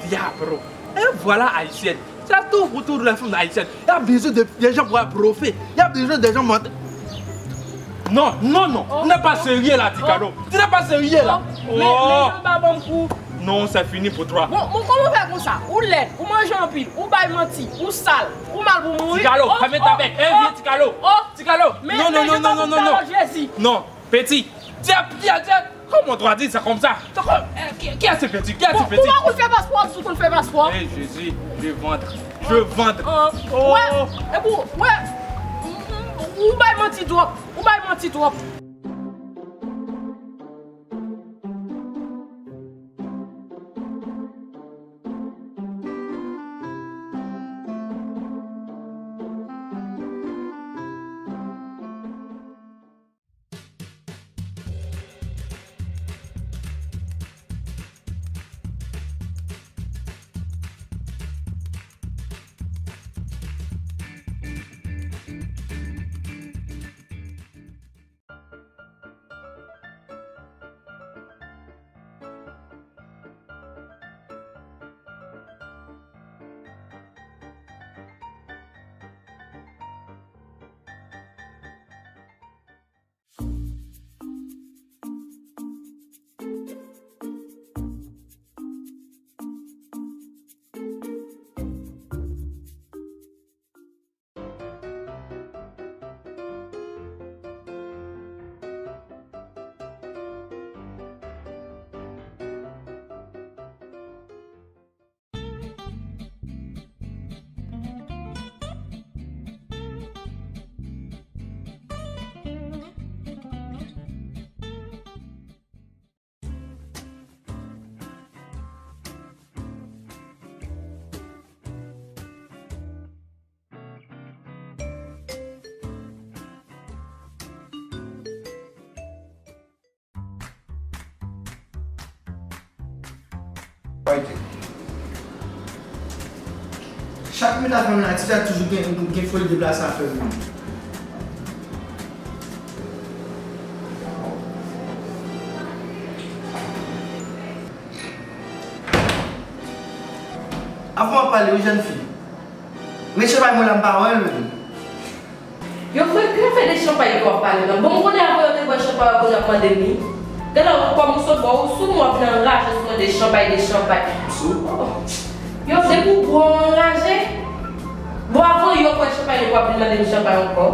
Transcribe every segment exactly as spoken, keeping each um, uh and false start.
Diablo! E vwala ayisyèn. Se tou pou tout lè fanm ayisyèn. Y ap bezwen de, de jan pou ap blofe. Y ap bezwen de jan mant. Non, non, non. Ou n'est pas sérieux là, Ticalo. Tu n'es pas sérieux là. Men, men jan pa ban m kou. Non, c'est fini pour toi. Bon, bon, kòman w fè konsa? Ou lèd, ou manje anpil, ou bay manti, ou sal, ou mal pou mouri. Ticalo, fèmen ta bèk. E vye Ticalo. Ticalo. Non, non, non, non, non, non. Jezi. Non, petit. Diab, diab, diab. Comment on doit dire ça comme ça? Qui, qui est ce petit? Qui est ce petit? Ou pa konn fè paspò, ou konn fè paspò. Eh, Jésus, je ventre. Je ventre. Wè, epi, wè, ou bay manti twòp. Ou bay manti twòp. Chak mwen ta fè m la, ti sa toujou gen, gen foli deplase afè vini. Avan w ap pale, wi, jèn fi. Men chanpay mwen la, m pa wè l menm. Yo frekan fè de chanpay ke w ap pale la. Bon, m konnen avan yo te bwè chanpay, avan y ap mande m li. Gade w, kòm ou sot bò, ou sou mwen, w ap nan raje sou mwen de chanpay, de chanpay. Sou? Yo, depi w bwè, w anraje. Bon, avan yo bwè chanpay, yo p ap vin mande m chanpay ankò.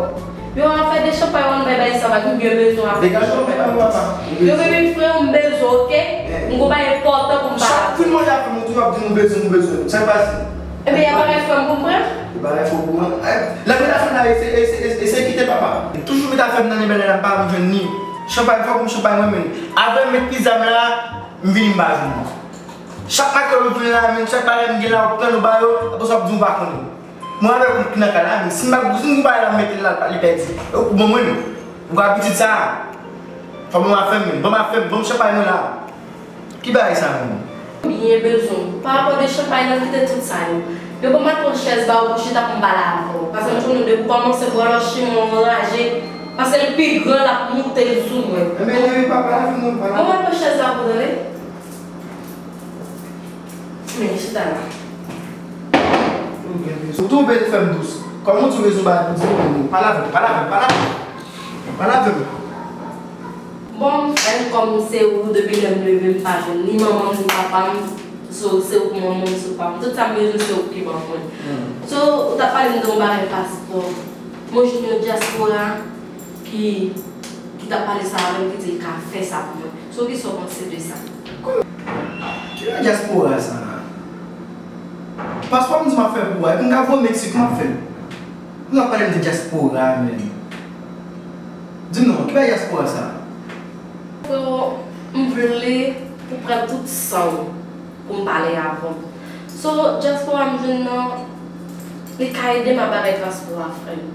Yo, afè de chanpay, w ann bay, bay sa va, m byen bezwen afè de chanpay. Degaje w, men pa papa. Yo, baby, frè, m bezwen, oke? M gon bagay enpòtan pou m pale. Chak fin manje afè m, ou toujou ap di m ou bezwen, ou bezwen. Sa k pase? Ebyen, y a bagay frè m pou m pran? Y a bagay frè m pou mwen. Eh, lè m met afè m la, e se, e se, e se, e se kite papa. Toujou met afè m nan men bèlè la, m pa janm jwenn li. Chanpay, fò pou m chanpay mwen menm. Avè m met pizza m la, m vini m pa jwenn li. Chak makrèl ou jwenn la, menm chak bagay m gen la, ou pran ou ba yo, apre sa w ap di w pa konnen. Mwen avèk ou ki nan kay la, men si m pa, si m pa la, m mete l la, li pèdi. E ou ban mwen, ou ka abitid sa. Fò ban m afè m, ban m afè m, ban m chanpay mwen la. Ki bagay sa menm? Byen bezwen w. Pa rapò de chanpay nan kite tout sa yo. Yo ban m al pran chèz ba ou pou chita pou m pale avè w. Paske m konnen depi w kòmanse bwè lòchi mwen anraje. Paske l pi gran l ap moute l sou mwen. Enben, leve papa la, vin mwen pale. Ban m al pran chèz la pou tande. Men, chita la. Ou twonpe l fè m dous. Kòman w di w bezwen bagay pou di m, pale avè m, pale avè m, pale avè m. Pale avè m. Bon, m fè l kòm se ou, depi lè m leve m pa jwenn ni manman m ni papa m. So, se ou k manman m, se ou papa m. Tout sa m bezwen se ou ki ban mwen. So, ou t ap pale m de yon bagay paspò. Mwen jwenn yon dyaspora ki, ki t ap pale sa avè m, ki di l ka fè sa pou mwen. So, kisa w panse de sa? Ki nan dyaspora sa a? Paspò m di m ap fè pou ou a, epi m ka voye w Meksik, m ap fè l. Ou ap pale m de dyaspora, menm. Di m non, ki bagay dyaspora sa a? Freo, m vle ou pran tout san w pou m pale avè w. So, dyaspora m jwenn nan, li ka ede m a bagay paspò a, frè m.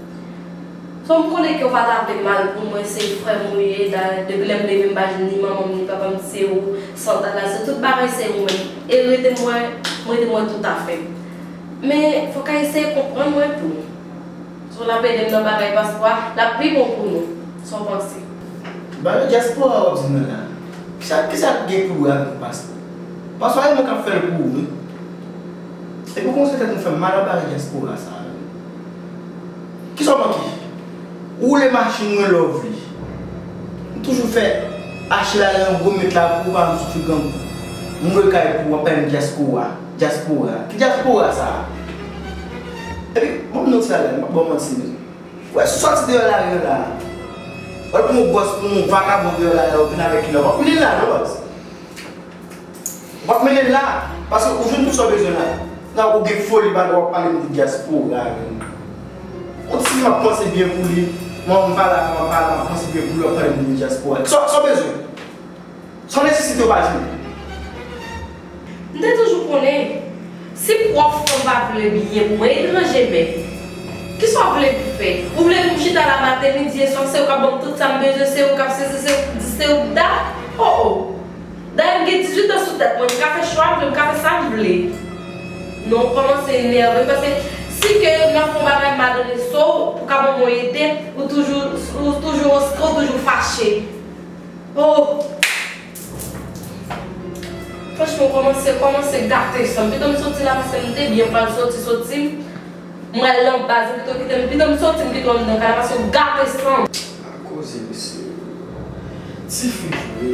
So, m konnen ke w pa ta vle mal pou mwen, se frè m ou ye, dayè, depi lè m leve m pa jwenn ni manman m, ni papa m, se ou, Santana, se tout bagay se ou menm. E rete m wè, m rete m wè toutafè. Men, fòk a eseye konprann mwen tou. Si w ap ede m nan bagay paspò a, l ap pi bon pou nou. Sa w panse? Bagay dyaspora w ap di mwen la. Kisa, kisa k gen pou wè avèk paspò? Paspò a, e mwen k ap fè l pou ou, wi. Epi w konn se tèt nou fè m mal ak bagay dyaspora sa a, wi. Kisa w manke? Ou woule machin mwen lè w vle. M toujou fè achte la nan yon gwo met la pou ou pa m soufri grangou. M lwe kay pou w ap pale m dyaspora. Dyaspora? Ki dyaspora sa a? Epi, ban m non ti bagay, m p ap ba w manti, men. Ou wè, si w sòti deyò lari an la, w al pran yon bòs pou yon vakabon deyò lari an, ou vin avèk li la, w p ap mennen l la, non, baz. W ap mennen l la, paske ou jwenn tout sa w bezwen la. Nan ou gen foli, baz, w ap pale m de dyaspora, menm. Yon ti fi m ap panse byen pou li, mwen, m pa la, m pa la, m ap panse byen pou li, w ap pale m de dyaspora. Sa, sa w bezwen? Sa w nesesite w pa jwenn. M te toujou konnen, si pwòp fanm pa vle byen pou mwen, etranje menm. Kisa w vle pou fè? Ou vle pou m chita la maten, midi e swa, se ou k ap ban m tout sa m bezwen, se ou k ap sesi, se ou k di, se ou k da? Oh, oh. Dayè, m gen dizuit an sou tèt mwen, m ka fè chwa m vle, m ka fè sa m vle. Non, w kòmanse enève m, paske si ke m ap fè yon bagay m adrese w, ou ka ban mwen ede, ou toujou, ou toujou, ou toujou fache. Oh! Franchman, w kòmanse, kòmanse gate san m. Pito m soti la paske m te byen pral soti, soti m. Mwen al nan baz, pito kite m, pito m soti, m kite w anndan kay la paske w gate san m. A koze, mesye. Tifi vre,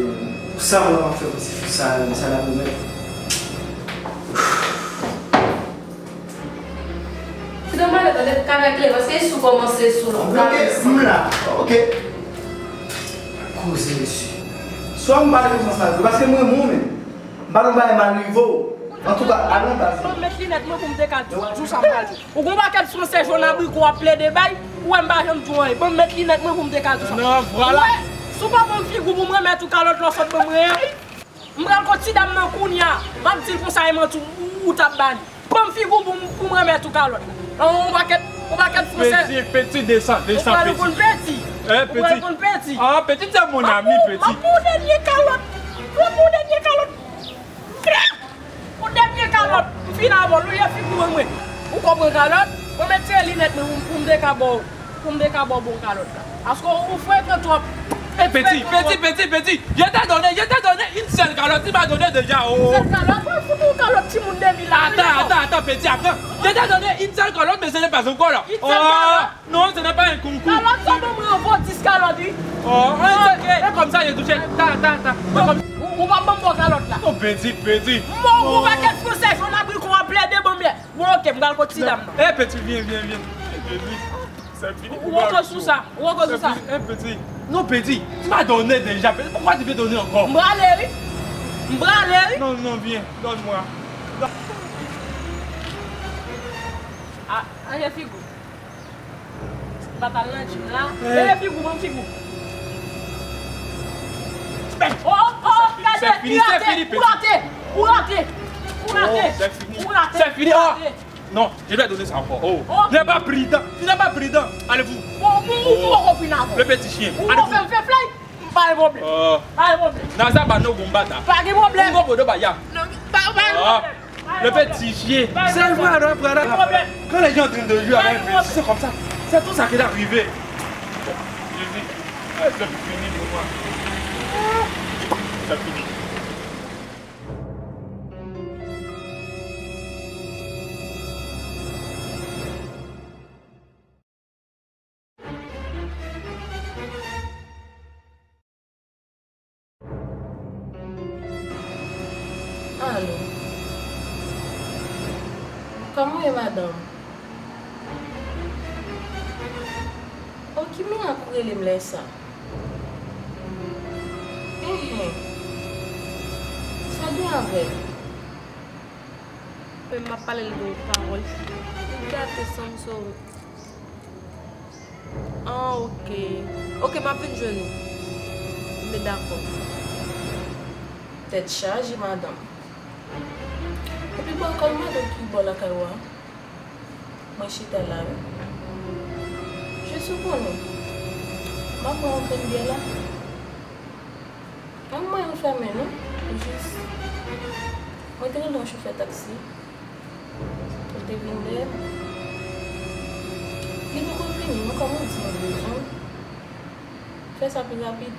sa mwen ap fè pou tifi sa, sa l ap remèt. Ti nan malè, tande, kavèk lè, paske si w kòmanse sou lòt. Ok, m la. Ok. Koze, mesye. Swa m pale konsa sa vre, paske m renmen w, men. M pa nan bagay mal rive w. Antouka, al nan baz. Ban m met linèt mwen pou m te ka di w sa m pral di w. Ou gon pakèt fransè jòn abriko w ap plede bay, ou wè m pa janm di w anyen. Ban m met linèt mwen pou m te ka di w sa. Nan, vwala. Ou wè, si w pa ban m figi w pou m remèt ou kalòt la w sot ban mwen an, m pral kot ti dam nan kounye a, m ap di l konsa e manti w, ou t ap ba li. Ban m figi w pou m, pou m remèt ou kalòt la. Yon pakèt, yon pakèt fransè. Peti, peti, desann, desann, peti. Ou pral konn peti. Eh, peti. Ou pral konn peti. Ah, peti, c'est mon ami, peti. M ap ba w dènye kalòt. M ap ba w dènye kalòt. Yon dènye kalòt. M fin avè w, lye figi w mwen. Ou konprann kalòt? Mwen met se linèt mwen pou m te ka ba w, pou m te ka ba w bon kalòt la. Paske ou frekan twòp. Eh, petit, petit, petit, petit. Je t'ai donné, je t'ai donné une seule calotte, tu m'as donné déjà, oh. Une seule calotte? Mwen fout ou kalòt timoun de mil la. Attends, attends, attends, petit, attends. Je t'ai donné une seule calotte, mais ce n'est pas encore là. Une seule calotte? Non, ce n'est pas un concours. Kalòt sa ban mwen an vo dis kalòt, wi. Oh, c'est comme ça, je touche. Ta, ta, ta. Ou, ou pa ban m bon kalòt la. Non, petit, petit. Bon, ou pa kèt fransè, jòn abriko w ap plede ban m yè. Bon, ok, m pral kot ti dam nan. Eh, petit, viens, viens, viens. Eh, petit. Ou, ou ankò sou sa, ou ankò sou sa. Eh, petit. Non, petit, tu m'as donné déjà, petit. Pourquoi tu veux donner encore? M prale, wi. M prale, wi. Non, non, viens, donne-moi. Ah, anje figi w. M pa t al nan gym la. Eh. Leve figi w, ban m figi w. Oh, oh, gade, li rate, ou rate, ou rate, ou rate, ou rate, ou rate. Non, je vais donner ça encore. Oh, tu n'es pas prudent. Tu n'es pas prudent. Allez-vous. Bon, bon, bon, bon, bon, bon, bon. Le petit chien. Allez-vous. Fè, fè, fè. Pa gen pwoblèm. Oh. Pa gen pwoblèm. Naza ba nou gon bata. Pa gen pwoblèm. Gon bodo ba ya. Non, pa, pa gen pwoblèm. Le petit chien. C'est vrai, vrai, vrai. Quand les gens en train de jouer avec un petit, c'est comme ça. C'est tout ça qui est arrivé. Jésus. Eh, c'est fini pour moi. C'est fini. Alo. Kòman w ye, madanm? O, ki mirak ou rele m lè sa? Enhen. Sa gen avè l? Men m ap pale l de yon pawòl. Li gate san m sove. Ah, ok. Ok, m ap vin jwenn ou. Men dakò. Tèt chaje, madanm. Epi bò kòl madanm ki bò lakay ou a? Mwen chita la, wi. Jis ou konnen. M ap pran yon grenn byè la. An mwen yo fèmen non. Jis. Mwen te rele yon chofè taksi. Li te vin dèyè m. Li poko vini non, kòman w di mwen bezwen w? Fè sa pi rapid.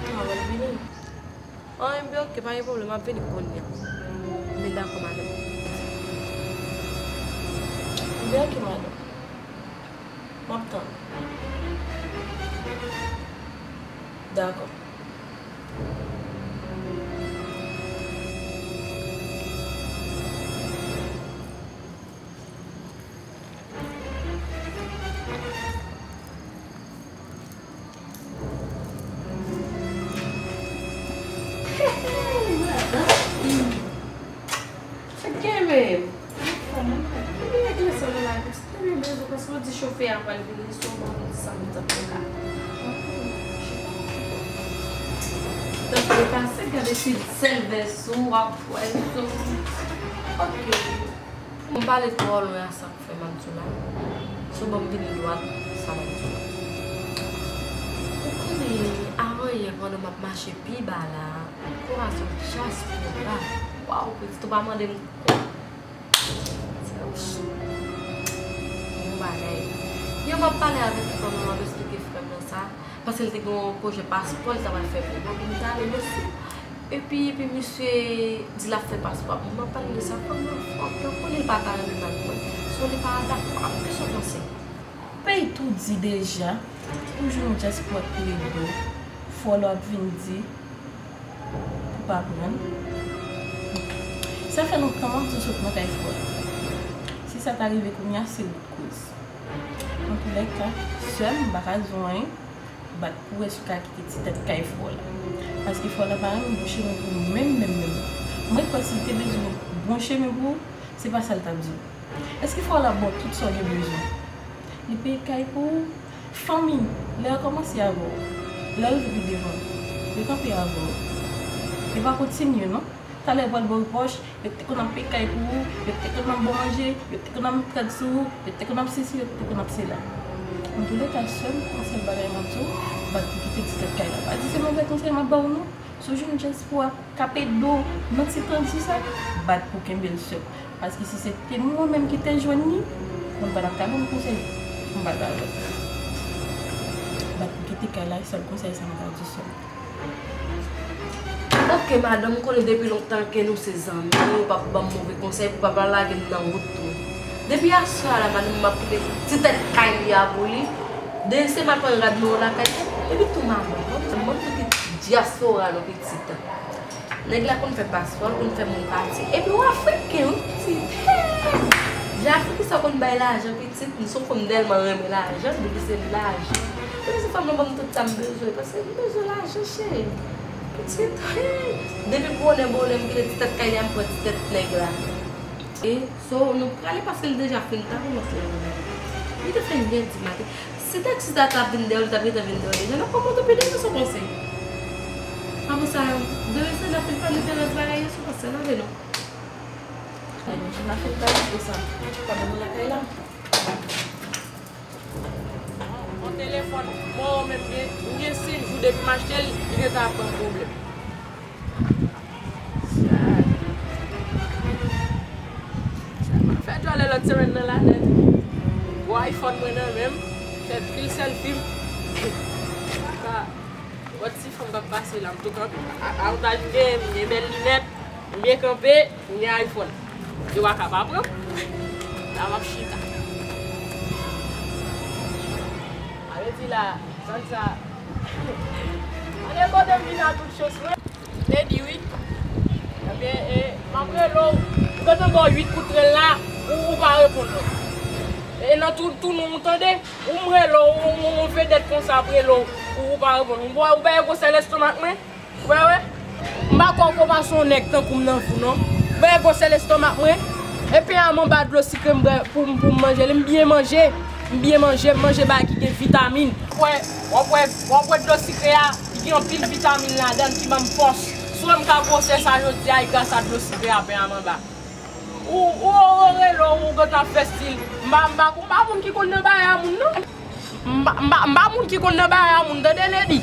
Non, anvan l vini. An, enben, ok, pa gen pwoblèm, m ap vini kounye a. Men dakò, madanm. Enben, ok, madanm. M ap tann. Dakò. Sa k gen menm? Ki mirak leson nan lavi m? Se premye bezwen paske w di chofè a pral vini, si w ban m di sa m t ap fè la. Tank ou pase, gade ti sèl vès ou, w ap fè sou. Ok. M pale twò lwen a sa k fè m ap di w la. Si w ban m vini dwat, sa m ap di w la. Ou konnen, avan yè, pandan m ap mache pi ba la, Kourason dyaspora. Waw, pitit, ou pa mande m. Yon bagay. Yè m ap pale avèk frè m nan, m ap eksplike frè m nan sa. Paske l te gen yon pwojè paspò, l ta pral fè pou mwen, pou m ta ale, mesye. Epi, epi misye di l ap fè paspò. M ap pale de sa, frè m nan fò, ou konnen l pa ta renmen m ak mwen. So, li pa dakò. Kisa w panse? Peyton di deja, pou jounen dyaspora k tou ede w, fò w ap vin di, pou pa pran. Sa fè lontan m ap di w sot nan kay frè w la. Si sa ta rive kounye a, se ou k koz. Antoulèka, sè m, m pa ka di w anyen, bat pou w wè si w ka kite ti tèt kay frè w la. Paske frè w la pa renmen bon chemen pou ou menm, menm, menm. Mwen kwè si l te bezwen bon chemen pou ou, se pa sa l t ap di w. Èske frè w la ba w tout sa w gen bezwen? Li peye kay pou ou? Fanmi, lè yo kòmanse avè w, lè yo rive pi devan, yo kanpe avè w, yo pa kontinye non. Talè yo pral ba w repwòch, yo te konn ap peye kay pou ou, yo te konn ap ba w manje, yo te konn ap trèt sou ou, yo te konn ap sesi, yo te konn ap sela. Antoulèka, sè m, yon sèl bagay m ap di w, bat pou kite ti tèt kay la. Pa di se move konsèy m ap ba w non. Si w jwenn dyaspora k ap ede w nan ti tan di sa, bat pou kenbe l, sè m. Paske si se te mwen menm ki te jwenn li, mwen pa t ap ka ba w konsèy. Mwen pa t avè l. Bat pou kite kay la, e sèl konsèy sa m ka di, sè m. Ok, madanm, m konnen depi lontan ke nou se zanmi, ou p ap ban m move konsèy pou pa pa lage m nan wout tou. Depi aswè a la, madanm, m ap kite ti tèt kay li a pou li. Demen se m al pran rad mwen lakay li. Epi tou, madanm, ban m, ban m tou kite dyaspora non, pitit. Nèg la konn fè paspò, l konn fè moun pati. Epi w afriken, wi, pitit. Hey! Jan afriken sa konn bay lajan, pitit. M sou fò m tèlman renmen lajan, depi se lajan. Depi se fanm nan ban m tout sa m bezwen, paske m bezwen lajan, cheri. Pitit, hey! Depi bonè, bonè, m kite ti tèt kay li a, m pran ti tèt nèg la. E, so, nou prale paske l deja fin ta kòmanse. Li te fè yè di maten. Si taksista ta vin dèyè w, li t ap gentan vin dèyè w deja. N ap pran moto pi devan, sa w panse? Apre sa, demen se n ap vin planife rès bagay yo, sa w panse? N ale non. N a fè bagay pou sa. Pa ban nou lakay la. Yon telefòn, mwen menm gen, m gen senk jou depi m achte l, li gentan ap ban m pwoblèm. Sa, sa m ap fè djòlè lòt semèn nan la nèt. Gwo iPhone mwen nan men m, fè pil selfie m. Sa, lòt ti fanm p ap pase la, m tou kanpe. A, avantaj m gen, m gen bèl linèt, m byen kanpe, m gen iPhone. Yo pa ka pa pran m. La m ap chita. A vle di la, zòn sa. Ann ekote m vin a tout chans mwen. Lady, wi. Ebyen, e, m ap rele w. M gentan ba w uit kout rèl la, ou, ou pa reponn non. E nan tou, tou non, ou tande? Ou m rele w, ou, ou, ou vedèt konsa ap rele w, ou, ou pa reponn. Ou, ou bay gwosè lestomak mwen? Ou wè, wè? M pa kwè w ko pase yon nèg tankou m nan fou non. Ou wè gwosè lestomak mwen? E pen a m anba dlo sikre m bwè pou m, pou m manje li. M byen manje. M byen manje, m manje bagay ki gen vitamin. W ap wè, w ap wè, w ap wè dlo sikre a, li gen anpil vitamin ladan l ki ban m fòs. Si w wè m ka gwosè sa jodi a, e gras a dlo sikre a pen a m anba. Ou, ou, ou rele w, ou gentan ap fè stil. M pa, m pa, m pa moun ki konn nan bagay a moun non. M pa, m pa, m pa moun ki konn nan bagay a moun, tande Lady.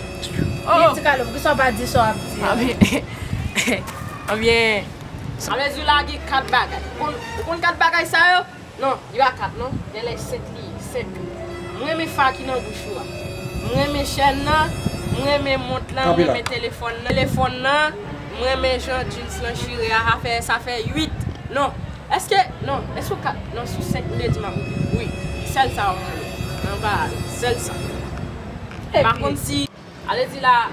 Oh. Ti Kalo, poukisa w pa di sa w ap di a? Anbyen, anbyen. Sa vle di w lage kat bagay. Ou konn, ou konn kat bagay sa yo? Non, li pa kat non. Genlè senk li ye, senk. M renmen fa ki nan bouch ou a. M renmen chèn nan, m renmen mont lan, m renmen telefòn nan, telefòn nan, m renmen jan jeans lan chire a, sa fè, sa fè uit. Non, èske, non, èske w kat, non, sou senk m te di m ap, wi, sèl sa w renmen. Nan pa, sèl sa. M pa konn si Ale di la,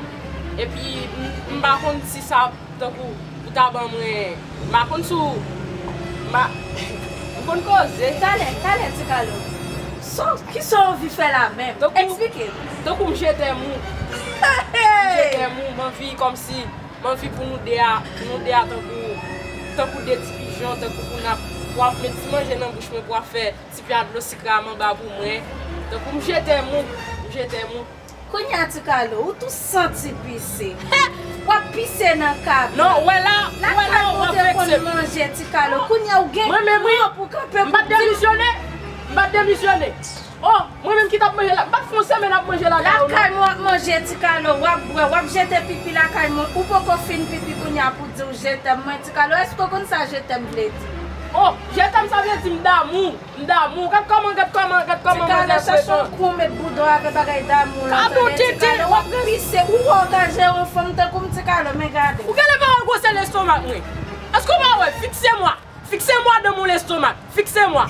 epi m, m pa konn si sa tankou ou ta ban mwen, m pa konn si w, m pa, m konn koze. Talè, talè, Ti Kalo. Sa, kisa w anvi fè la menm? Tankou, eksplike m. Tankou m je t'aime ou. M je t'aime ou, m anvi kòmsi, m anvi pou nou de a, pou nou de a tankou, tankou de ti pijon, tankou pou n ap, pou w ap met ti manje nan bouch mwen, pou w ap fè ti pya dlo sikre a m anba pou mwen. Tankou m je t'aime ou, m je t'aime ou. Kounye a, Ti Kalo, ou tou santi pise. W ap pise nan kab la. Non, ou wè la, ou wè la, w ap vekse m. Lakay mwen ou te konn manje, Ti Kalo. Kounye a, ou gen kran pou kanpe pou di. Mwen menm, wi. M pa t demisyone. M pa t demisyone. Oh, mwen menm ki t ap manje la. M pa t fè yon semèn ap manje lakay ou, non. Lakay mwen w ap manje, Ti Kalo. W ap bwè, w ap jete pipi lakay mwen. Ou poko fin pipi kounye a pou di w je t'aime mwen, Ti Kalo. Èske w konn sa je t'aime vle di? Oh, je t'aime sa vle di m damou. M damou, gad kòman, gad kòman, gad kòman manzè pretan. Ti Kalo, chèche yon kou met bouda w avè bagay damou lan, tande, Ti Kalo, w ap pise, ou wè w ka jere yon fanm tankou m, Ti Kalo, men gade. Ou genlè pa wè gwosè lestomak mwen. Èske w pa wè? Fixe-moi, fixe-moi dans mon estomac, fixe-moi.